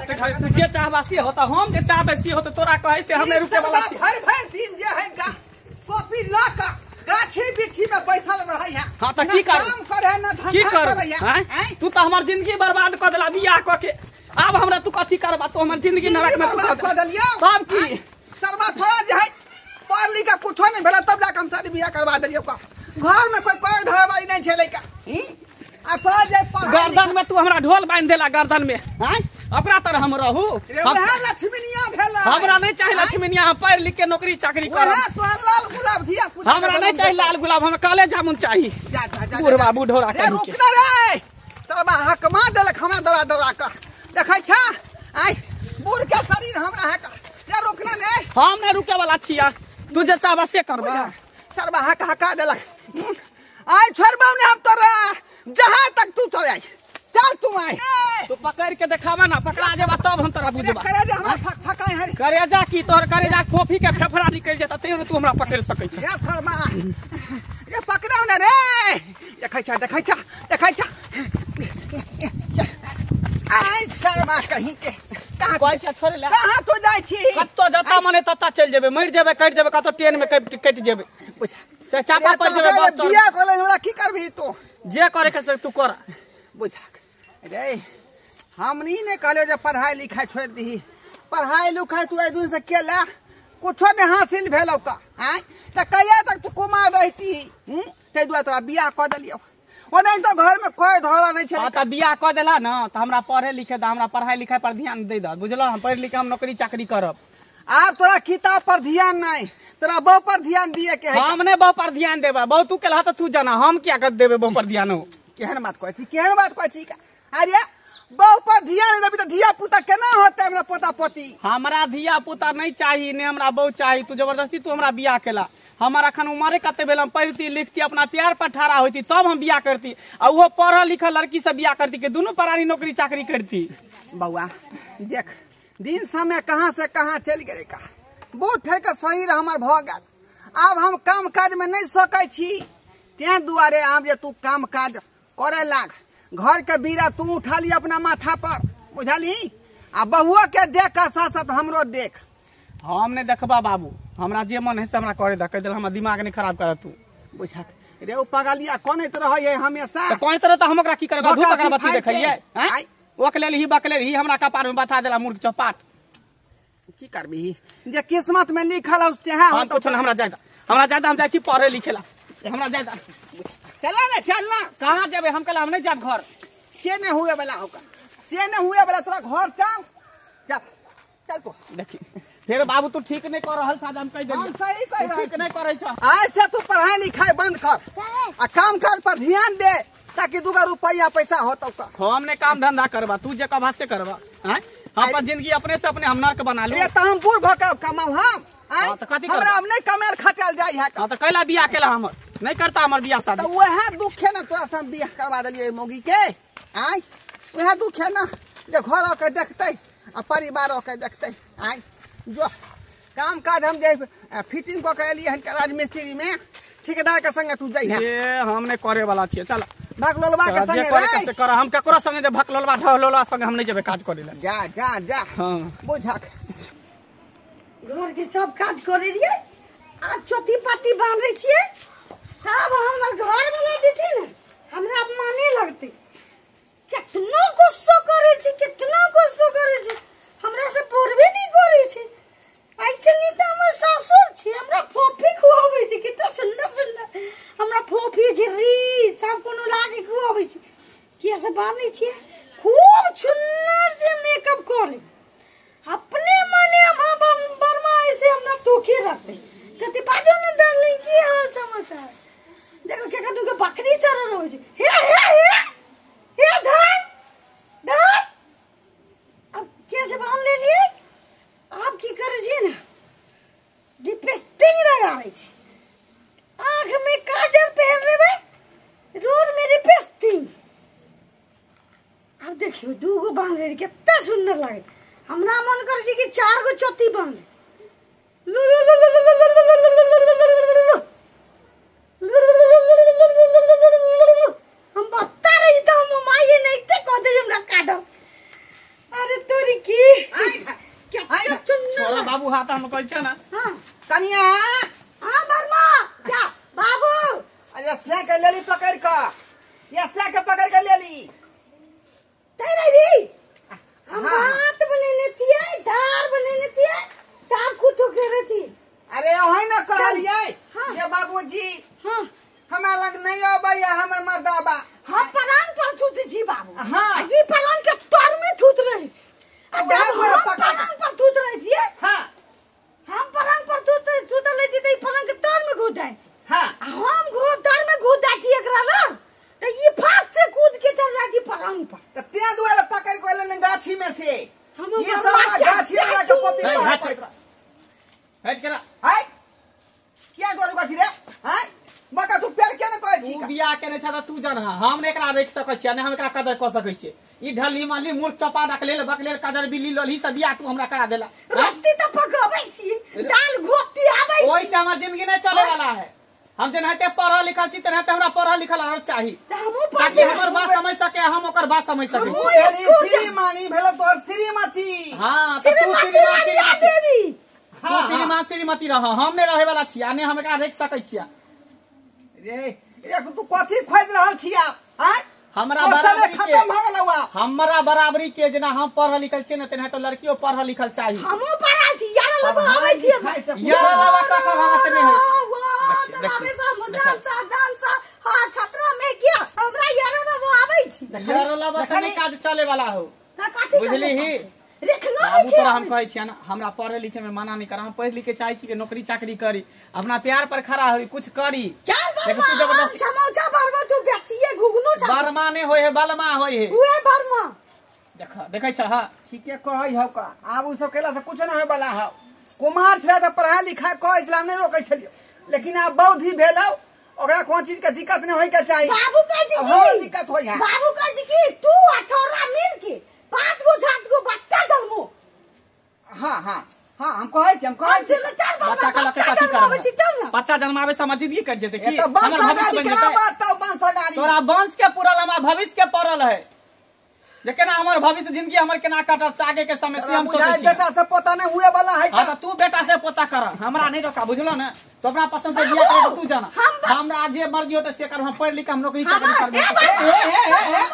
तू जे चाहबा से होता, हम जे चाहबै से होता। तोरा कहै से हम नहीं रुके वाला छी। भरि भरि दिन जे है कॉपी ल क गाछी बिरछी में बैसल रहै है। हां त की करू? काम करे न धंधा करे है। तू त हमर जिंदगी बर्बाद क देला बियाह क के। अब हमरा तू कथी करबा? तू हमर जिंदगी नरक में क देलियो। तब की सरवा थोड़ा जे है पढ़ लिख के कुछो नहीं भेला तब जाके हम शादी बियाह करवा देलियो। का घर में कोई पैर धरे वाली नहीं छलै का। आ थोड़ा जे गर्दन में तू हमरा ढोल बांध देला गर्दन में। हां ओकरा तर हम रहू। लक्ष्मीनिया भेला। हमरा नहीं चाही लक्ष्मीनिया, हम पढ़ लिख के नौकरी चाकरी करब। तोहर लाल गुलाब धिया पूजा। हमरा नहीं चाही लाल गुलाब, हमरा काले जामुन चाही। जा जा जा बुढ़वा बुढ़ोरा के रुकना रे। सरवा हकमा देलक हमरा दौड़ा दौड़ा के। देखै छा आइ बूढ़ के शरीर हमरा है का। रे रुकना ने। हम नहीं रुके वाला छिया, तू जे चाहबा से करबा। सरवा हक हका देलक। आइ छोड़बौ ने हम तोरा, जहां तक तू चल आई। चल तू आइ। तू पकड़ के देखावा ना, पकड़ा जेबा तब हम तोरा बुझबा। करेजा हमरा फक फकाय है। करेजा की तोहर करेजा फोफी के फेफड़ा निकल जेता तैयो तू हमरा पकड़ सकै छ। रे सरवा रे पकड़ाउ ने रे। देखै छा देखै छा देखै छा। आइ सरवा कहीं के कहां कहै छ छोड़े ले। कहां तू जाइ छी? कत्तो जता मने तत्ता चल जेबे, मर जेबे, कट जेबे, कतो ट्रेन में कट जेबे। बुझ चापा पर जेबे बस। तोर बियाह करले हमरा की करबी तू? जे करे के से तू कर। बुझ रे हमनी ने कहले जे पढ़ाई लिखाई छोड़ दही। पढ़ाई लिखाई तू एहि दिन से केला कुछो ने हासिल भेलौ का। आय त कहिया तक तू कुमार रहती? तै दुआरे तोरा बियाह क देलियौ। ओना तो घर में कोई धोरा नहीं छलै। त बियाह क देला न त हमरा पढ़े लिखे द, हमरा पढ़ाई लिखाई पर ध्यान दे द। बुझलो? हम पढ़ लिख के हम नौकरी चाकरी करब। आब तोरा किताब पर ध्यान नहीं, तोरा बहु पर ध्यान दिए के है। हम ने बहु पर ध्यान देबा। बहु तू केलहा त तू जाना, हम क्या कर देबे बहु पर ध्यान? हो केहन बात कहै छी, केहन बात कहै छी का? अरे बहु पर ध्यान देबी त धिया पुता केना होतै? हमरा पोता पोती। हमरा धिया पुता नहीं चाही, ने हमरा बहु चाही। तू जबरदस्ती तू हमरा बियाह केला। हमर अखन उमरे कते भेल, हम पढ़ती लिखती अपना प्यार पर ठाड़ा होती तब हम बियाह करती। आ उहो पढ़ल लिखल लड़की से बियाह करती के दुनू प्राणी नौकरी चाकरी करती। बौआ देख दिन समय कहाँ से कहाँ चलि गेलै का। बूढ़ के शरीर हमर भऽ गेल, आब हम काम काज में नहीं सकै छी। तें दुआरे आब जे तू काम काज करे लाग, घर के बीड़ा तू उठा ली अपना माथा पर, बुझली? आ बहुओ के देख के साथ साथ हमरो देख। हम नहीं देखबा बाबू, हमरा जे मन है से हमरा करे दे। कह देल हमरा दिमाग नहीं खराब कर तू। बुझा रे ओ पगलिया कोनैत रहै है हमेशा। त कोनैत रह त हम ओकरा की करबै? धूप अगरबत्ती देखैयै हैं? ओक लेल ही बक लेल ही हमरा कपार में बता देला मूर्ख चपाट। की करबी जे किस्मत में लिखल हो सेहा हो। कुछ हमरा जाय दा, हमरा जाय दा, हम जाय छी पढ़े लिखेला। हमरा जाय दा। चला ना चलना। कहां जेबे हम? कल हम नहीं जाब घर। से नहीं हुए वाला होगा, से नहीं हुए वाला। तोरा घर चल चल चल तू। देखी फिर बाबू तू ठीक नहीं कर रहल छा, हम कह देलियै। हम सही कह रहल, ठीक नहीं करै छा। आज से तू पढ़ाई लिखाई बंद कर आ काम काज पर ध्यान दे ताकि दूगा रुपया पैसा होतौ का। हम ने काम धंधा करबा, तू जे कहबा से करबा। हैं हम जिंदगी अपने से अपने हम नरक बना लू। रे त हम बूढ़ भ के कमाऊ हम। हां त कथि करबा? हमरा हम नहीं कमेल खटल जाय है। हां त कैला बियाह केला हमर? नहीं करता हमर बियाह शादी। त वएह दुख है ना तोरा से हम बियाह करवा देलियै मौगी के। आय वएह दुख है ना जे घर के देखतै आ परिवार के देखतै। आय जो काम काज हम जे फिटिंग क के एलियै हन राजमिस्त्री में, ठेकेदार के संगे तू जइहे। ए हम नहीं करे वाला छियै। चल भकलोलवा के संगे रे। से कर हम ककरो संगे जे भकलोलवा ढहलोलवा संगे हम नहीं जेबे काज करे ला। जा जा जा। हां बुझक घर के सब काज करे रहियै आ चोती पाती बांधै छियै। सब हमर घर वाला देथिन हमरा अपमाने लगतै। कितनो गुस्सा करै छी, कितनो गुस्सा करै छी, हमरा से बोलबे नहीं करै छी। ऐसे नहीं त हमर सासुर छी, हमरा फोफी खुआबै छी। कितना सुंदर सुंदर हमरा फोफी झिर्री सब कोनो लागे खुआबै छी। किया से बांधै छियै? खूब सुंदर से मेकअप करे अपने मने हम बर्मा ऐसे हमरा तोके रखते। कति बाजो न डार्लिंग की हाल समाचार? देखो के कदू के बकरी चर रहै छै। हे हे हे हे धान धान अब के से बांध लेलिए? आप की करे छी ना लिपस्टिक लगाबै छी, आँख में काजल पहन लेबै, रोड में लिपस्टिक। अब देखियो दूगो बांध ले कितना सुंदर लागे। हमरा मन करे छै कि चार गो चोती बांध ले। लू लू लू लू लू लू लू लू लू लू। हम बता रही तो हम माये नहीं ते कह दे हमरा काटो। अरे तोरी की बाबू हाथ हम कहै छै ना। हां कनिया। हां बर्मा जा बाबू। अरे से के लेली पकड़ के, या से के पकड़ के लेली तेरे री। हम भात बनेने थिए, दाल बनेने थिए, तब कुछो करे थी। अरे ओहे ना कहलिए जे बाबूजी हां हमरा लग नहीं आबैया हमर मर्दाबा। हम पलंग पर सुत छी बाबू। हां ई पलंग के तर में थूत रहे छी। आ हम पलंग पर थूत रहे छी। हां हम पलंग पर थूत सुतल रहे छी त ई पलंग के तर में घुस जाय छी। हां आ हम घो तर में घुस जाय छी एकरा लग त ई फाट से कूद के चल जाय छी पलंग पर। त ते दुआरे पकड़ के लेने गाछी में से। हम ये सब गाछी वाला के पपी हट करा। हाय किया दुआरे गाछी रे? हाय बका तू प्यार किया ने कहै छी? तू बियाह केने छ त तू जान। हम ने एकरा रोकि सकै छियै, ने हम एकरा कदर क सकै छियै। ई ढली मली मूर्ख चपा डाक लेल बकलेल कजर बिल्ली ललही सब बियाह तू हमरा करा देला। रोटी त पकबै छी, दाल घोटी आबै। ओइ से हमर जिंदगी नहीं चले वाला है। हम जेनाहिते पढ़ल लिखल छी तेनाहिते हमरा पढ़ल लिखल और चाही, ताकि हमर बात समझ सके, हम ओकर बात समझ सकै छी। श्रीमानी भेल तोहर श्रीमती। हां त तू श्रीमान देवी, तू श्रीमान श्रीमती रह, हम ने रहे वाला छी आ ने हम एकरा रोकि सकै छियै। रे रे तू कथी खोज रहल छिया? आय हमरा बराबरी के खत्म भ गेलौ। हमरा बराबरी के जेना हम पढ़ल लिखल छी ने तेनाहिते लड़कियो पढ़ल लिखल चाही। हमहु पढ़ल छी, यार लबो आबै छी। यार लबा का हमरा से नहीं है। डांसा डांसा हां छतरा में गया हमरा यार लबो आबै छी। यार लबा से नहीं काज चले वाला हो, बुझली ही बाबू। तोरा हम कहै छियै ना, हमरा पढ़े लिखे में मना नहीं कर। हम पढ़ लिखे चाहे छी कि नौकरी चाकरी करी, अपना प्यार पर खड़ा होई, कुछ करी। लेकिन तू जबरदस्ती समोसा बरमा तू बेचिए घुगनो छ। बरमा नहीं होय है, बलमा होय है। उहे बरमा देख देखै छ। हां ठीके कहै हौ का। आब उ सब केला से कुछ न होय वाला हौ। कुमार छला त पढ़ा लिखा क इस्लाम नहीं रोकै छलियो, लेकिन आब बौद्धि भेलौ, ओकरा कोन चीज के दिक्कत नहीं होय के चाही। बाबू कहै छी की दिक्कत होय है? बाबू कहै छी कि तू अठोरा मिल के 5 गो 7 गो बच्चा जन्मो। हां हां हां हम कहै छी, हम कहै छी बच्चा के लके कथी करब? बच्चा जन्मावे से हमर जिंदगी कट जेतै की? हमर भविष्य बन जेतै। तोरा वंश के पूरल, हमरा भविष्य के पड़ल है जे केना हमर भविष्य जिंदगी हमर केना कटत आगे के समय से हम सोचै छी। बेटा से पोता नहीं हुए वाला है। हां त तू बेटा से पोता कर, हमरा नहीं रोका, बुझलो ने? तो अपना पसंद से बियाह कर तू जाना, हमरा जे मर्जी होतै से कर। हम पढ़ लिख हम नौकरी चाकरी करबै। ए हे हे हे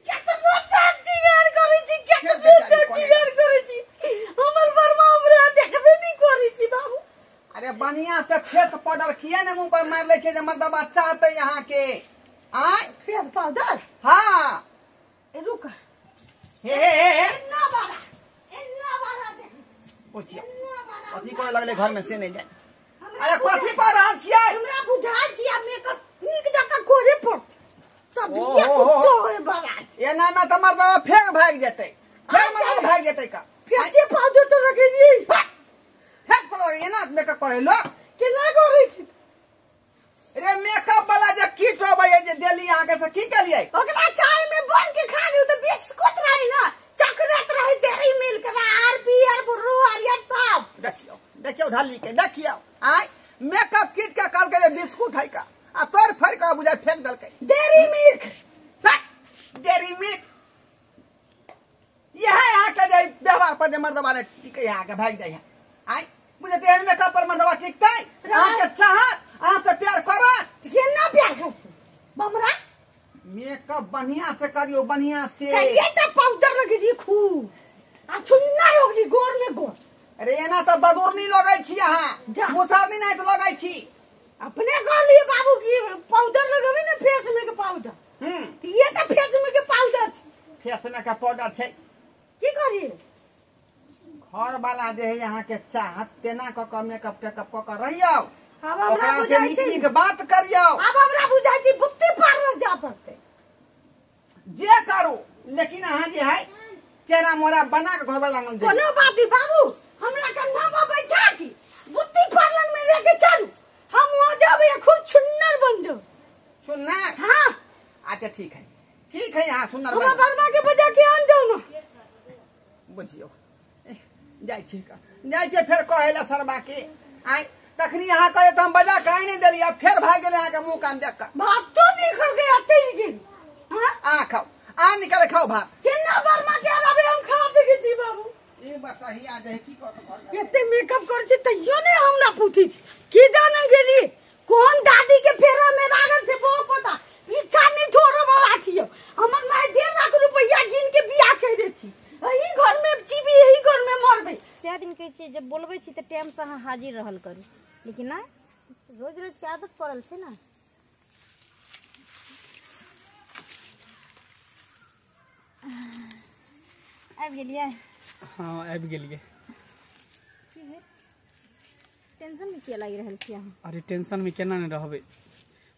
केतनो चाटीगार करै छी, केतनो चाटीगार करै छी। हमर बरमा हमरा देखबे नहीं करै छी बाबू। अरे बढ़िया से फेस पाउडर किया ने मुंह पर मार ले छै जे मर्दबा चाहते यहाँ के। आय फेस पाउडर? हां ए रुक। हे हे हे इतना बड़ा, इतना बड़ा देख। पूछियो कथी करे लगले घर में से नहीं जाए। अरे कथी कर रहल छियै? हमरा बुझाय छी आ मेकअप नीक जकाँ करे पड़त तब ये कुत्तो होय बड़ा। एना में त मर्दबा फेर भाग जेतै, फेर मर्दबा भाग जेतै का। फेस पाउडर त रखेलियै। फेस पाउडर एना मेकअप करे लो केना करै छी? रे मेकअप वाला जे किट अबै जे देली अहाँ के से की केलियै? ओकरा चाय में बन के खा लियो त बिस्कुट रहे ना, चॉकलेट रहे, डेयरी मिल्क रहे, आर पी आर बुर्रू हरियर सब। देखियो देखियो ढाली के देखियो। आय मेकअप किट के कहल के बिस्कुट है का, आ तोर फड़ के बुझा फेंक देलकै। डेयरी मिल्क, डेयरी मिल्क यह अहाँ के जे व्यवहार पर जे मर्दबा ने टिकै है, अहाँ के भागि जाइ है। आय बुझते हैं मेकअप पर मर्दबा टिकतै? अहाँ के चाहत, अहाँ से प्यार करत। केना प्यार करत बमरा? मेकअप बढ़िया से करियो, बढ़िया से। ये त पाउडर लगेली खूब आ चुन्ना लगली गोर में गोर। अरे एना त बदुरनी लगै छी अहाँ, मुसरनी नहीं त लगै छी। अपने कहलिए बाबू की पाउडर लगबे ने फेस में के पाउडर। ये त फेस में के पाउडर छै। फेस में के पाउडर छै। की करिए? घर वाला जे है यहाँ के चाहत तेना क क मेकअप टेकअप क क रहियो। अब हमरा बुझाइ छै नीक बात करियो। अब हमरा बुझाइ छै बुत्ती पार्लर जा पड़तै। जे करू, लेकिन अहाँ जे है चेहरा मोरा बना के घर वाला आंगन। कोनो बात नहीं बाबू, हमरा कंधा पर बैठा की बुत्ती पार्लर में लेके चलू, हम वहां जाबे खूब सुंदर बन जाओ। सुन्नर? हां अच्छा ठीक है, ठीक है। हां सुन्नर बन। हमरा बरमा के बजा के आन जाओ ना। बुझियो जाइ छी जाइ छी फेर कहे ला सरबा के। आय तखनी अहाँ कहे त हम बजा काहे नहीं देलियै, फेर भाग गेलै अहाँ के मुंह कान देख के। भात तो नहीं खा के आते ही गेल। हां आ खाओ आ निकाल खाओ भात। केना बर्मा के अलावे हम खा देखे छी बाबू। ए बस सही आ जाए की कहत घर। एते मेकअप कर छी तैयो ने हमरा पूछी छी की जाने गेली कोन दादी के फेरा में लागल छै बहुत पता पीछा नहीं छोड़ो वाला छियो। हमर my 1.5 lakh रुपया गिन के बियाह करे छी, एही घर में जीबी एही घर में मरबे। कए दिन कहै छियै जब बोलबै छी तऽ टाइम से अहाँ हाजिर रहल करू, लेकिन ना रोज रोज के आदत पड़ल छै ना। आबि गेलियै? हाँ आबि गेलियै। की भेल, टेंशन में किया लागि रहल छी अहाँ? अरे टेंशन में केना नहि रहबै,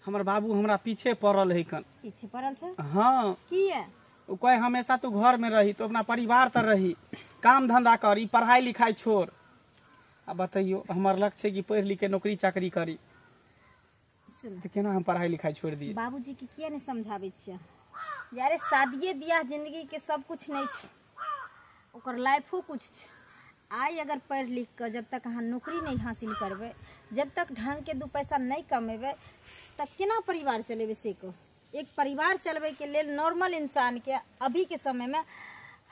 हमर बाबू हमरा पीछे पड़ल है कन। पीछे पड़ल छै? हाँ। किया? ओ कहे हमेशा तू घर में रही, तो अपना परिवार तर रही, काम धंधा कर, ई पढ़ाई लिखाई छोड़। आ बतैयो हमर लक्ष्य कि पढ़ि लिख के नौकरी चाकरी करी, तो केना हम पढ़ाई लिखाई छोड़ दिए? बाबूजी के किया नहीं समझाबै छियै जे अरे शादिये बियाह जिंदगी के सब कुछ नहीं छै, ओकर लाइफो कुछ छै। आइ अगर पढ़ि लिख कऽ जब तक अहाँ नौकरी नहीं हासिल करबै, जब तक ढंग के 2 पैसा नहीं कमेबै, तब केना परिवार चलेबै से कहू? एक परिवार चलबै के लेल नॉर्मल इंसान के अभी के समय में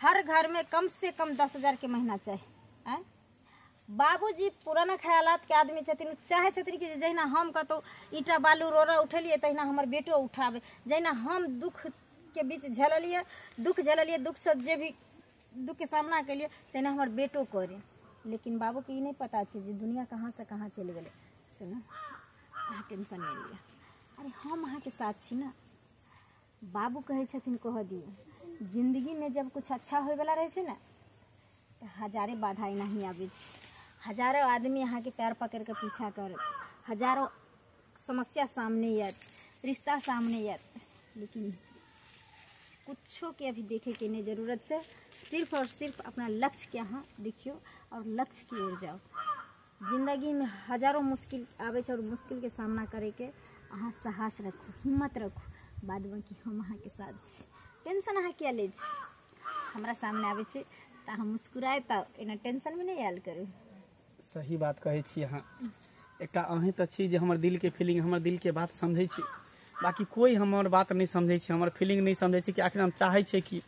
हर घर में कम से कम 10,000 के महीना चाही। आँय बाबूजी पुराना ख्यालात के आदमी छथिन, चाहे छथिन कि जहिना हम कतहु ईटा बालू रोड़ा उठेलियै तहिना हमर बेटो उठाबै, जहिना हम दुख के बीच झेललियै, दुख झेललियै, दुख से जे भी दुख के सामना केलियै तहिना हमर बेटो करे। लेकिन बाबूके ई नहि पता छै जे दुनिया कहाँ से कहाँ चलि गेलै। सुनू अहाँ टेंशन नहि लिअ, अरे हम अहाँके साथ छी ना। बाबू कहै छथिन कह दियौ, जिंदगीमे जब कुछ अच्छा होइवला रहै छै ने तऽ हजारे बाधा एनाही आबै छै, हजारों आदमी अहाँके पैर पकड़ि कऽ पीछा करत, हजारों समस्या सामने आयत, रिश्ता सामने आयत, लेकिन कुछो के अभी देखे के नहीं जरूरत है। सिर्फ और सिर्फ अपना लक्ष्य के अहाँ देखियो और लक्ष्य की ओर जाओ। जिंदगी में हजारों मुश्किल आबै छै और मुश्किल के सामना करे के अहाँ साहस रखू, हिम्मत रखू, बाद बाकी हम अहाँके साथ छी। टेंशन अहाँ किया लै छी? हमरा सामने आबै छी तऽ अहाँ मुस्कुराए तऽ एना टेंशनमे नहि आयल करू। सही बात कहै छी अहाँ। एकटा अहें तऽ छी जे हमर दिल के फीलिंग, हमर दिल के बात समझै छी, बाकी कोई हमर बात नहीं समझै छै, हमर फीलिंग नहीं समझै छै कि आखिर हम चाहै छै कि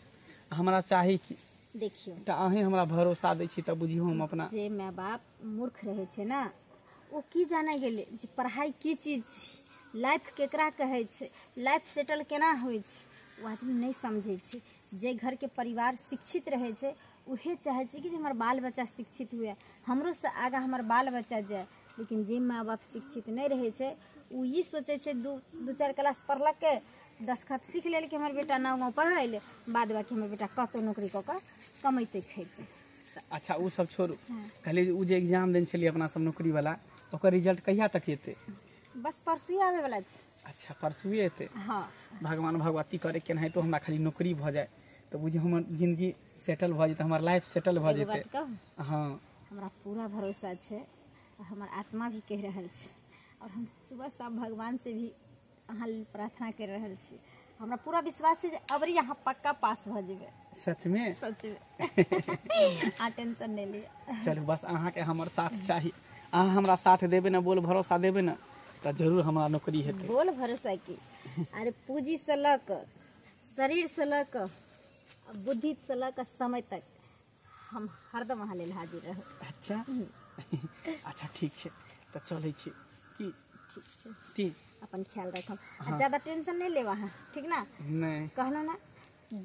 हमरा चाही कि। देखियौ एकटा अहें हमरा भरोसा दै छी तऽ बुझियौ हम अपना। जे माय बाप मूर्ख रहै छै ना ओ की जानै गेलै जे पढ़ाई की चीज छै, लाइफ केकरा कहै छै, लाइफ सेटल केना होइ छै, ओ आदमी नहीं समझै छै। जे घरके परिवार शिक्षित रहै छै उहे चाहै छै कि जे हमर बाल बच्चा शिक्षित हुए, हमरो से आगाँ हमर बाल बच्चा जाए। लेकिन जे माँ बाप शिक्षित नहीं रहै छै ओ ई सोचै छै दू चारि क्लास पढ़लकै, दस्तखत सीख लेलकै हमर बेटा नाव गाँव पढ़ै ले, बाद बाकी हमर बेटा कतहु नौकरी कऽ कऽ कमेतै खैतै। अच्छा ओ सब छोड़ू, कहलियै ओ जे एग्जाम देने छलियै अपना सब नौकरी वाला, ओकर रिजल्ट कहिया तक एतै? बस परसुए आबै वाला छै। अच्छा परसुए एतै? हाँ। भगवान भगवती करे केनाहितो हमरा खाली नौकरी भऽ जाए तऽ बुझियौ हमर जिंदगी सेटल भऽ जेतै, हमर लाइफ सेटल भऽ जेतै। हाँ हमरा पूरा भरोसा छै, हमर आत्मा भी कहि रहल छै और हम सुबह शाम भगवान से भी अहाँ लेल प्रार्थना कर रहल छी। हमरा पूरा विश्वास छै जे अबरी अहाँ पक्का पास भऽ जेबै। सच में? सच में। अहाँ टेंशन नहि लिअ। चलू बस अहाँके हमर साथ चाही, अहाँ हमरा साथ देबै ने, बोल भरोसा देबै ने तऽ जरूर हमरा नौकरी हेतै। बोल भरोसा की, अरे पूंजी से लऽ कऽ, शरीर से लऽ कऽ, बुद्धि से लऽ कऽ समय तक हम हरदम अहाँ लेल हाजिर रहब। अच्छा अच्छा ठीक छै तऽ चलै छी। की ठीक छै? ठीक। अपन ख्याल रखब। हाँ। ज्यादा टेंशन नहीं लेब अहाँ, ठीक ना? नहीं कहलहुँ ना,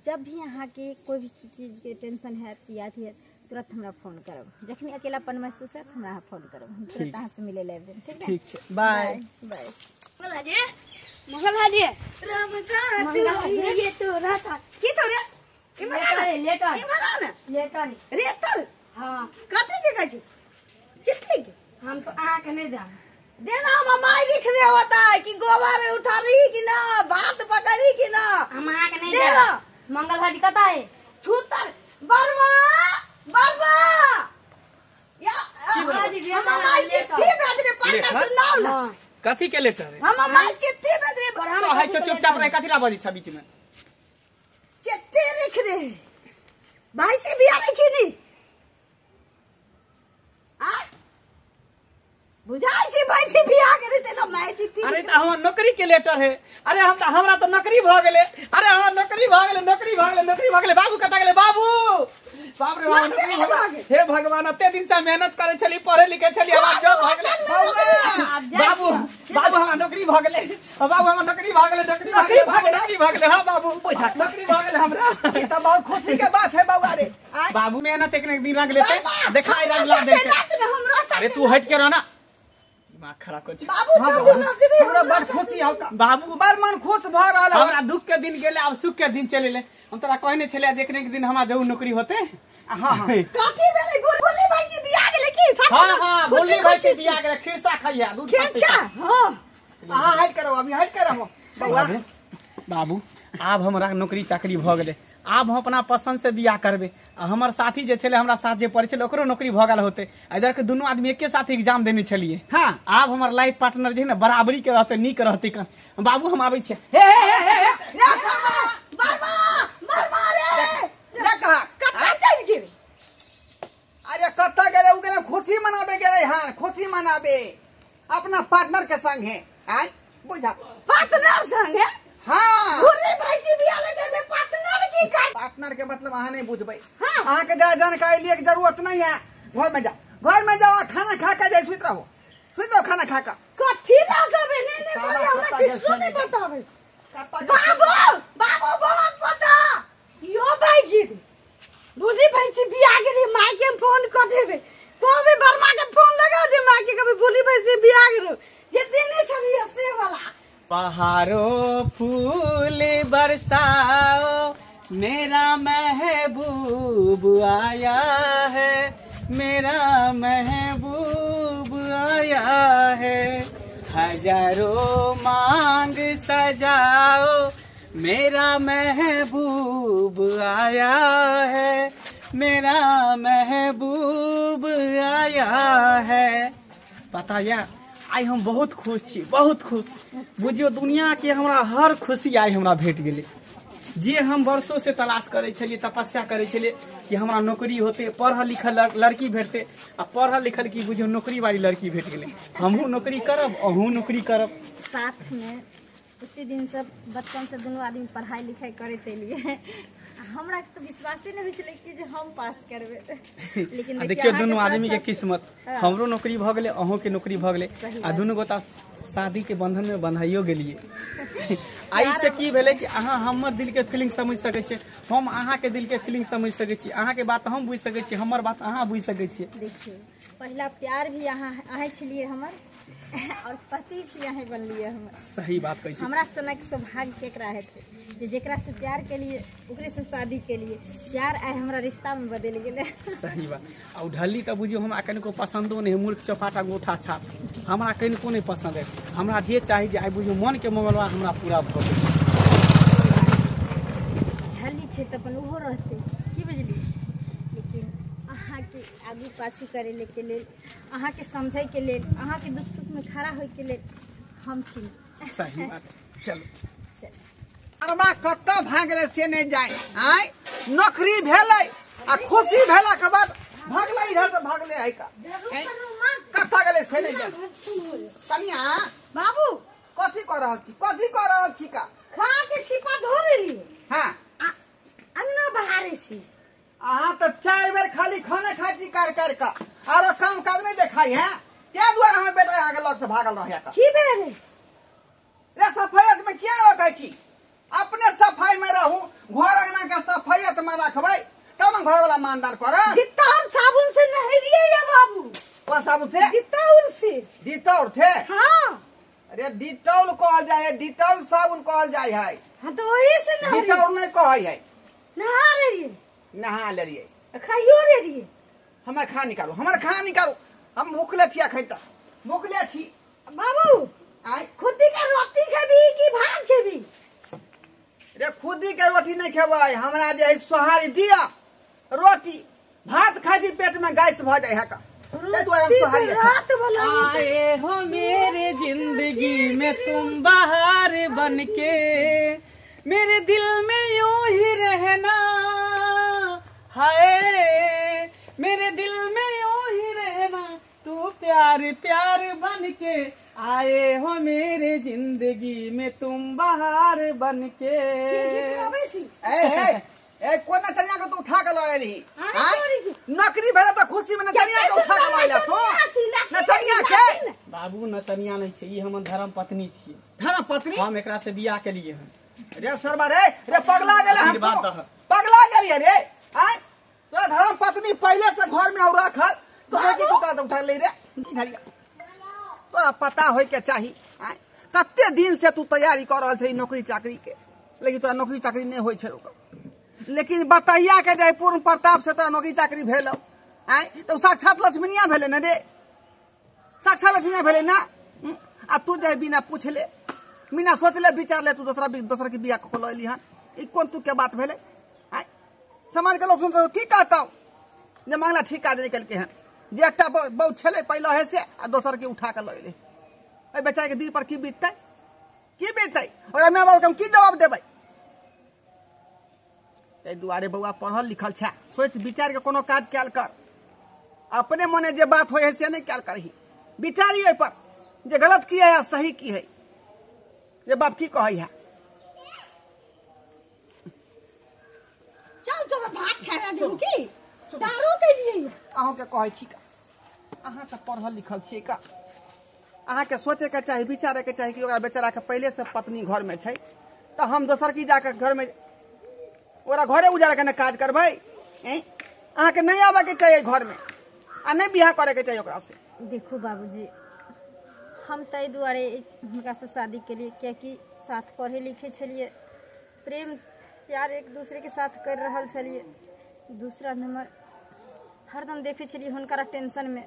जब भी अहाँके कोई भी चीज के टेंशन हैत या अथी हैत तुरंत हमरा फोन करब। जखनी अकेलापन महसूस हैत हमरा अहाँ फोन करब, हम तुरंत अहाँ से मिले लए आबि जायब। ठीक ना? ठीक छै, बाय बाय। मंगल भाजी, मंगल भाजी, राम ये तो राता की तो रे लेटर लेटर इमरा ना लेटर रेतल। हाँ कथी के कहै छै? चिट्ठी के? हम तो अहाँ के नहीं जान देना। हम माई लिख रहे होता है कि गोबर उठा रही कि ना, भात पकड़ी कि ना, हम अहाँ के नहीं जान। मंगल भाजी कता है? छूतर बर्मा बर्मा या हम माई चिट्ठी भेज रे, पढ़ के सुनाओ ना। कथी के लेटर है? हम माई चिट्ठी भेज रे। तो है चुपचाप रह, कथी ला बजै छ बीच में? चिट्ठी लिख रे भाई से बियाह लिखी नी। आ बुझाई छी भाई छी बियाह करे ते माय छी। अरे त हमर नौकरी के लेटर है। अरे हम त हमरा त नौकरी भ गेले। अरे हमर नौकरी भ गेले, नौकरी भ गेले, नौकरी भ गेले। बाबू कत गेले बाबू? बाप रे बाप, नौकरी भ गेले। हे भगवान, अते दिन से मेहनत करे छली, पढ़े लिखे छली, हमरा जॉब भ गेले। बाबू बाबू हमरा नौकरी भ गेले। बाबू हमरा नौकरी भ गेले, नौकरी भ गेले, बाबू नौकरी भ गेले। हां बाबू नौकरी भ गेले हमरा। ई त बहुत खुशी के बात है बौआ रे। बाबू मेहनत एक दिन रंग लेते देखाई रंग ला देते। अरे तू हट के रह ना, दिमाग खराब कर छी। बाबू छोड़ दे नजरी, हमरा बड़ खुशी हौ का बाबू, बड़ मन खुश भ रहल है। हमरा दुख के दिन गेले, अब सुख के दिन चले ले। हम तोरा कहने छले जे एक दिन हमरा जरूर नौकरी होते। हां हां कथी भेलै? गोली भाई जी बियाह गेलै की? हां हां गोली भाई जी बियाह गेलै। खिरसा खइया दूध खिरसा। हां हां हट करो, अभी हट करो बौआ। बाबू आब हमरा नौकरी चाकरी भ गेलै, आब हम अपना पसंद से बियाह करबे। आ हमर साथी जे छले, हमरा साथ जे पढ़े छले, ओकरो नौकरी भ गेल होते। इधर के दुनू आदमी एके साथ एग्जाम देने छलिए। हां आब हमर लाइफ पार्टनर जे है ना बराबरी के रहते, नीक रहते। बाबू हम आबै छियै। हे हे हे हे बाबा बाबा रे देख कत चल गेल? अरे कत गेले? उ गेले खुशी मनाबे गेले। हां खुशी मनाबे अपना पार्टनर के संग है। आय बुझा पार्टनर संग है? हां गोली भाई जी बियाह ले में पार्टनर की का? पार्टनर के मतलब अहाँ नहीं बुझबै। हाँ। अहाँ के जानकारी लिए के जरूरत नहीं है। घर में जाओ, घर में जाओ, खाना खा के जाए, सुत रहो, सुत रहो खाना खा के। कथी ना सबे नहीं नहीं बोले, हमरा किछो नहीं बतावे। बाबू बाबू बहुत पता यो भाई जी बोली भाई जी बियाह गेली, माय के फोन कर देबे तो भी बर्मा के फोन लगा दे माय के, कभी बोली भाई जी बियाह गेलो जे देने छलिए से वाला। बहारो फूल बरसाओ, मेरा महबूब आया है, मेरा महबूब आया है। हजारों मांग सजाओ, मेरा महबूब आया है, मेरा महबूब आया है। पता या आई हम बहुत खुश छी, बहुत खुश। बुझियो दुनिया के हमरा हर खुशी आई हमरा भेट गेलै। जे हम वर्षों से तलाश करै छलियै, तपस्या करै छलियै कि हमरा नौकरी होते, पढ़ल लिखल लड़की भेटते। आ पढ़ल लिखल की बुझियो नौकरी वाली लड़की भेट गेलै। हमहूँ नौकरी करब, अहूँ नौकरी करब। साथ में उतने दिन सब बचपन से दुनू आदमी पढ़ाई लिखाई करैत एलियै। हमरा तो विश्वासे नहीं होइ छलै कि जे हम पास करबै, लेकिन देखियो दुनू आदमी के किस्मत, हमरो नौकरी भ गेलै, अहूँ के नौकरी भ गेलै, आ दुनू गोटा शादी के बंधन में बंधाइयो गेलियै। आ से की भेलै कि अहाँ हमर दिल के फीलिंग समझ सकै छियै, हम अहाँ के दिल के फीलिंग समझ सकै छी, अहाँ के बात हम बुझि सकै छी, हमर बात अहाँ बुझि सकै छियै। देखियो पहला प्यार भी अहाँ अहाँ छलियै हमर, और पति भी अहाँ बनलियै हमर। सही बात कहै छी। हमरा सनक सौभाग्य केकरा हेतै जे जेकरा से प्यार केलियै ओकरे से शादी केलियै। प्यार आइ हमरा रिश्ता में बदलि गेलै। सही बात। आ उ ढल्ली तऽ बुझियौ हमरा कनिको पसन्दो नहि है, मूर्ख चौपाटा गोठा छाप हमरा कनिको नहि पसंद है। हमरा जे चाही जे आइ बुझियौ मन के मंगलवा हमरा पूरा भऽ गेल। ढल्ली छै तऽ अपन ओहो रहतै, की बुझलियै, लेकिन अहाँके आगू पाछू करे के लेल, अहाँके समझै के लेल, अहाँके दुख सुख में खड़ा होय के लेल हम छी। सही बात। चलो अरबा कतऽ भागलै से नहि जाय। आय नौकरी भेलै आ खुशी भेला के बाद भागलै, इधर से भागलै है का कतऽ गेलै से नहि जाय। कनिया बाबू कथी कऽ रहल छी, कथी कऽ रहल छी? का खा के छिपा धो लेलियै। हां अंगना बहारै छी। अहाँ तऽ 4 बेर खाली खाना खाइ छी कर कर का, आरो काम काज नहीं देखाई है, क्या दुआरे हमर बेटा अहाँके लग से भागल रहै का? की भेल रे? सफायत में क्या रखै छी? अपने सफाई में रहू, घर अंगना के सफायत में रखबै तब न घर वाला मानदान करत। डिटॉल साबुन से नहेलियै या बाबू? कौन साबुन से? डिटॉल से। डिटॉल थे? हां। अरे डिटॉल कहल जाय है, डिटॉल साबुन कहल जाय है। हां तो ओही से नहेलियै। डिटॉल नहीं कहै है। नहा लेलियै। नहा लेलियै, खाइयो लेलियै। हमर खा निकालू, हमर खा निकालू, हम भूखले छी अखन तक, भूखले छी। बाबू आय खुदी के रोटी खेबी कि भात खेबी? रे खुदी के रोटी नहीं खेबै, हमरा जे है सोहारी दिया रोटी, भात खाइ छी पेट में गैस भ जाय है का, ताहि दुआरे हम सोहारी रात वाला। आए हो मेरे जिंदगी में तुम बाहर बनके, मेरे दिल में यूं ही रहना, हाय मेरे दिल में यूं ही रहना, तू प्यार प्यार बन के आए हो मेरे जिंदगी में तुम बहार बन के। गीत गाबै छी? ए ए ए कोन नचनिया के तू उठा के लऽ एलही? नौकरी भेलै तऽ खुशी में नचनिया के उठा के लऽ एला तू? नचनिया के? बाबू नचनिया नहीं छै, ई हमर धर्म पत्नी छियै। धर्म पत्नी? हम एकरा से बियाह केलिए हन। रे सरबा रे, रे पगला गेलै हम, पगला गेलियै रे। आय तोरा धर्म पत्नी पहले से घर में और रखल, तोरा की तू का उठा ले रे? तोरा पता होय के चाही कते दिन से तू तैयारी कर रहल छै नौकरी चाकरी के, लेकिन तोरा नौकरी चाकरी नहीं होय छै ओकर। लेकिन बतैया के जे पूर्ण प्रताप से तोरा नौकरी चाकरी भेल आय तो साक्षात लक्ष्मीनिया भेलै ने रे, साक्षात लक्ष्मीनिया भेलै ना। आ तू जे बिना पूछले बिना सोचले विचारले तू दोसरा दोसर के बियाह कऽ लऽ एली हन, ई कोन तू के बात भेलै? आय समाज के लोग सुनतौ की कहतौ जे मांगला ठीक काज नहीं केलकै हन, जे एकटा बहु छलै पहिले हे से आ दोसर के उठा के लऽ एलै। एहि बेचारा के दिल पर की बीततै, की बीततै? ओकरा माय बाप के हम की जवाब देबै? ताहि दुआरे बौआ पढ़ल लिखल छै, सोचि विचार के कोनो काज कयल कर, अपने मने जे बात होइ है से नहीं कयल करही, विचारी एहि पर जे गलत की है आ सही की है, जे बाप की कहै है। चल तोरा भात खाना दियौ की दारू के लिए? अहूँके कहै छी का अहाँ तऽ पढ़ल लिखल छियै का, अहाँके सोचैके चाही विचारैके चाही कि ओकरा बेचाराके पहिले से पत्नी घरमे छै तऽ हम दोसर की जाके घरमे ओकरा घरे उजाड़के ने काज करबै? अहाँके नहीं आबैके चाही घरमे आ नहि बियाह करैके चाही ओकरा से। देखू बाबूजी, हम ताहि दुआरे हुनकासँ शादी केलियै कियाकि साथ पढ़े लिखे छलियै, प्रेम प्यार एक दूसरे के साथ कर रहल छलियै। दूसरा नंबर हरदम देखै छलियै हुनकरा टेंशनमे,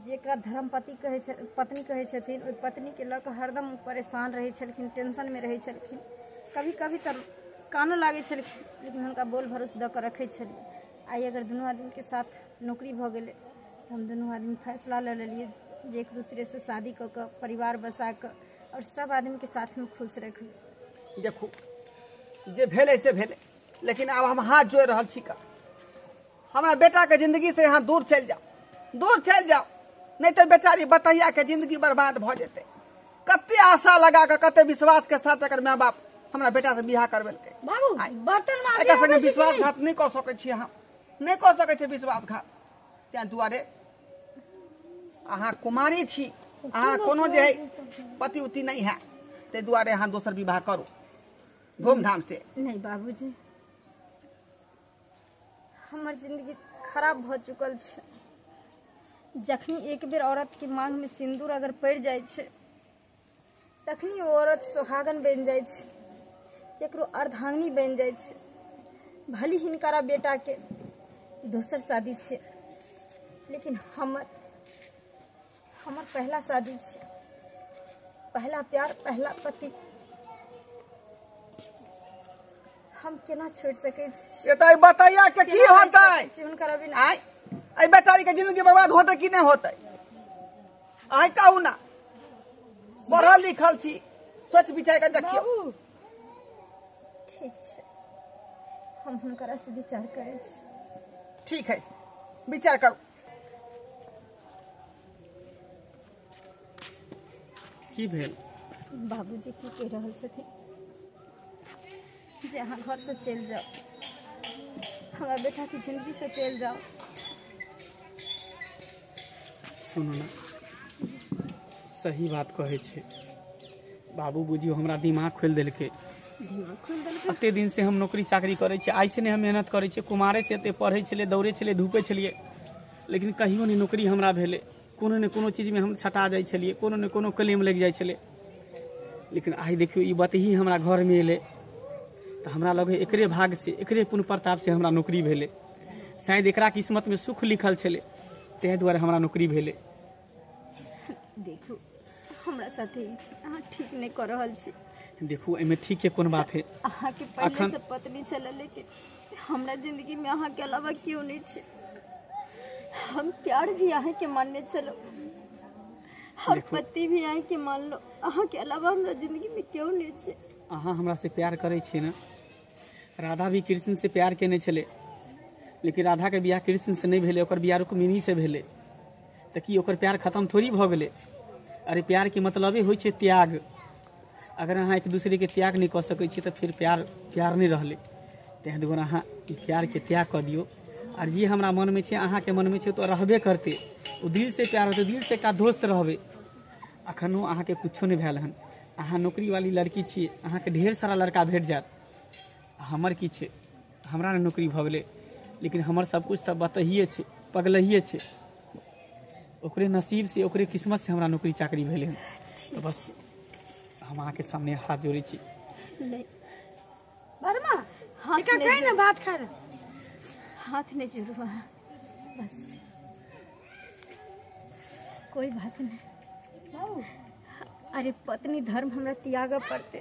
जेकरा धर्मपति कहै छै पत्नी कहै छथिन, ओहि पत्नीके लऽ कऽ हरदम परेशान रहै छलखिन, टेंशनमे रहै छलखिन। कभी कभी तऽ कानऽ लागै छलखिन, लेकिन हुनका बोल भरोस दऽ कऽ रखै छलियै। आइ अगर दुनू आदमीके साथ नौकरी भऽ गेलै तऽ हम दुनू आदमी फैसला लऽ लेलियै जे एक दूसरेसँ शादी कऽ कऽ परिवार बसा कऽ आओर सब आदमीके साथमे खुश रखबै। देखू जे भेलै से भेलै, लेकिन आब हम हाथ जोड़ि रहल छी का हमरा बेटाके जिंदगी से यहाँ दूर चलि जाओ, दूर चलि जाओ, नहीं तऽ बेचारी बतैया के जिंदगी बर्बाद भऽ जेतै। कते आशा लगा कऽ कते विश्वास के साथ एकर माय बाप हमरा बेटा से बियाह करबेलकै। बाबू बर्तन माजे एकर संगे विश्वासघात नहीं कऽ सकै छी हम, नहीं कऽ सकै छी विश्वासघात। तें दुआरे अहाँ कुमारी छी, अहाँ कोनो जे है पति उति नहीं है, ताहि दुआरे अहाँ दोसर विवाह करू धूमधाम से। नहीं बाबूजी, हमर जिंदगी खराब भऽ चुकल छै। जखनी एक बेर औरत के मांग में सिंदूर अगर पड़ि जाइ छै तखनी ओ औरत सुहागन बनि जाइ छै, केकरो अर्धांगिनी बनि जाइ छै। भली हिनकरा बेटा के दोसर शादी छै, लेकिन हमर हमर पहला शादी छै, पहला प्यार पहला पति, हम केना छोड़ि सकै छी? एतै बतैया के की होतै हुनकर बिना? आय एहि बेचारी के जिंदगी बर्बाद होतै कि नहि होतै? आइ कहू ना, पढ़ल लिखल छी, सोच विचार के देखियौ। ठीक छै, हम हुनकरा से विचार करै छी। ठीक है, विचार करू। की भेल बाबूजी? की कहि रहल छथिन जे अहाँ घर से चलि जाओ, हमरा बेटा के जिंदगी से चलि जाओ। सुनू ना, सही बात कहै छै बाबू। बुझियौ हमरा दिमाग खोलि देलकै। एते दिन से हम नौकरी चाकरी करै छियै, आइ से नहि हम मेहनत करै छियै, कुमारे से एते पढ़ै छलियै, दौड़ै छलियै, धूपै छलियै, लेकिन कहियो नहि नौकरी हमरा भेलै। कोनो ने कोनो चीजमे हम छटा जाइ छलियै, कोनो ने कोनो क्लेम लागि जाइ छलै। लेकिन आइ देखियौ ई बतही हमरा घरमे एलै तऽ हमरा लगै एकरे भाग से, एकरे पुण्य प्रताप से हमरा नौकरी भेलै। शायद एकरा किस्मतमे सुख लिखल छलै, ताहि दुआरे हमरा नौकरी भेलै। देखू हमरा साथे अहाँ ठीक नहि कऽ रहल छी। देखू एहिमे ठीक के कोन बात है? अहाँके पहिले से पत्नी छलै, लेकिन हमरा जिंदगी में अहाँके अलावा केओ नहि छै। हम प्यार भी अहाँके मानने छलहुँ और पति भी अहाँके मानलो, अहाँके अलावा हमरा जिंदगी में केओ नहि छै। अहाँ हमरा से प्यार करै छी ने? राधा भी कृष्ण से प्यार केने छलै, लेकिन राधा के बियाह कृष्ण से नहीं भेलै, ओकर बियाह रुक्मिणी से भेलै। तऽ की ओकर प्यार खत्म थोड़ी भऽ गेलै। अरे प्यार के मतलबे होइ छै त्याग। अगर अहाँ एक दूसरे के त्याग नहि कऽ सकै छी तऽ फिर प्यार प्यार नहि रहलै। ताहि दुआरे अहाँ प्यार के त्याग कऽ दियौ। आर जे हमरा मनमे छै अहाँके मनमे छै तो रहबे करतै, ओ दिल से प्यार होतै, दिल से एकटा दोस्त रहबै। अखनो अहाँके कुछो नहि भेल हन, अहाँ नौकरी वाली लड़की छी, अहाँके ढेर सारा लड़का भेट जायत। हमर की छै, हमरा ने नौकरी भऽ गेलै, लेकिन हमर सब कुछ तऽ बतहिए छै, पगलहिए छै। ओकरे नसीब से ओकरे किस्मत से हमरा नौकरी चाकरी भेलै हन। तऽ बस हम अहाँके सामने हाथ जोड़ै छी। नहीं बरमा हाथ एकर नहीं खाइ ने भात खा रे। हाथ नहीं जोड़ू अहाँ, बस कोई बात नहीं। अरे पत्नी धर्म हमरा त्याग पड़ते,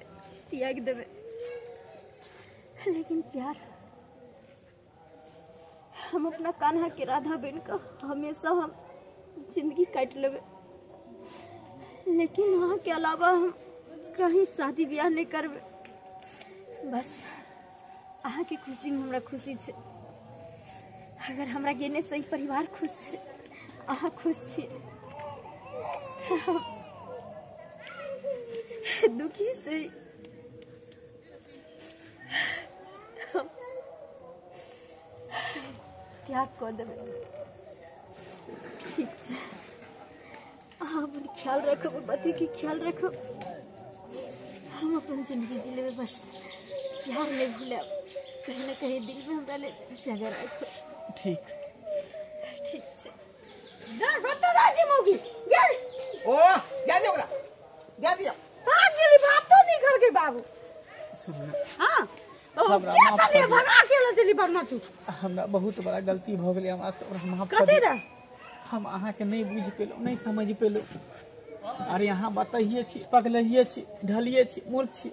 त्याग देवे, लेकिन प्यार हम अपना कान्हा के राधा बन के हमेशा हम जिंदगी काट लेवे, लेकिन वहाँ के अलावा हम कहीं शादी ब्याह नहीं करबे। बस अहाँ के खुशी में हमरा खुशी छे। अगर हमरा गेने से परिवार खुश छे, अहाँ खुश छी, दुखी से त्याग कऽ देबै। ठीक छै, अहाँ अपन ख्याल रखब, पति के ख्याल रखब, हम अपन जिंदगी जी लेबै। बस प्यार नहीं भूलब, कहीं ना कहीं दिल में हमरा ले जगह रखब। ठीक ठीक छै। जा कतऽ जाइ छी मौगी गेल। ओ जा दियौ ओकरा, जा दियौ। भाग गेली, भातो नहीं करके बाबू। सुनू ने, हाँ ओ हमरा क्या माफ चलिए कर दियौ। भगा के ले देली बरमा तू। हमरा बहुत बड़ा गलती भऽ गेलै, हमरा से हमरा माफ कर कथी दियौ। रे? हम अहाँके नहि बुझि पेलहुँ, नहि समझि पेलहुँ। अरे अहाँ बतहिए छी, पगलहिए छी, ढलिए छी, मूर्ख छी,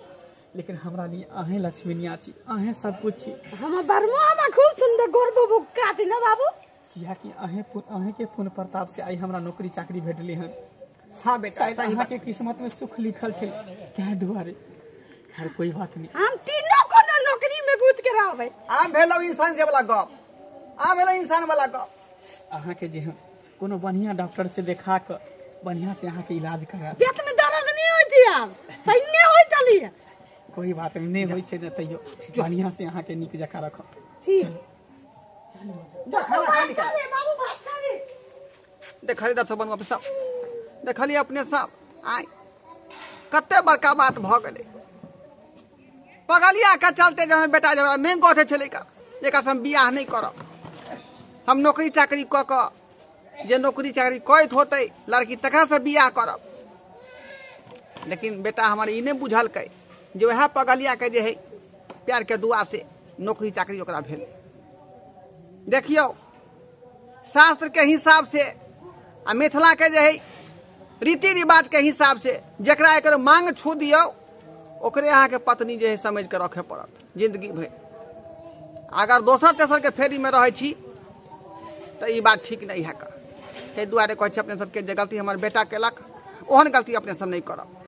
लेकिन हमरा लिए अहें लक्ष्मीनिया छी, अहें सब कुछ छी। हमर बरमो हमरा खूब सुंदर गोर बुक्का छी ना बाबू। कियाकि अहें के पुण्य प्रताप से आइ हमरा नौकरी चाकरी भेटलै हन। हाँ बेटा, शायद सही बात। अहाँके किस्मत में सुख लिखल छै, ताहि दुआरे। खैर कोई बात नहीं। हम तीनों कोनो नौकरी में कूद के रहबै। आब भेलौ इंसान जे वाला गप, आब भेलौ इंसान वाला गप। अहाँके जे हम कोनो बढ़िया डॉक्टर से देखा कऽ बढ़िया से अहाँके इलाज करायब। पेट में दर्द नहीं होई छै आब, पहिने होइत छलै। कोई बात नहीं, नहि होइ छै ने तैयो बढ़िया से अहाँके नीक जकाँ रखब। ठीक। जा खाना खा निकाल। खा ले बाबू, भात खा ले। देखली दर्शक बंधु अपने सब, देखलिए अपने सब आइ कते बड़का बात भऽ गेलै। पगलिया के चलते जहन बेटा जब नहि गठे छलै का जेकरा से हम बियाह नहि करब, हम नौकरी चाकरी कऽ कऽ जे नौकरी चाकरी करैत होतै लड़की तकरा से बियाह करब। लेकिन बेटा हमर ई नहि बुझलकै जे वएह पगलिया के जे है प्यार के दुआ से नौकरी चाकरी ओकरा भेल। देखियौ शास्त्र के हिसाब से आ मिथिला के जे है रीति रिवाज के हिसाब से जकरा एकर मांग छू दियौ ओकरे अहाँके पत्नी जे है समझ के रखे पड़त जिंदगी भरि। अगर दोसर तेसर के फेरी में रहै छी तऽ ई बात ठीक नहीं है। ताहि दुआरे कहै छी अपने सबके जे गलती हमर बेटा केलक ओहन गलती अपने सब नहीं करब।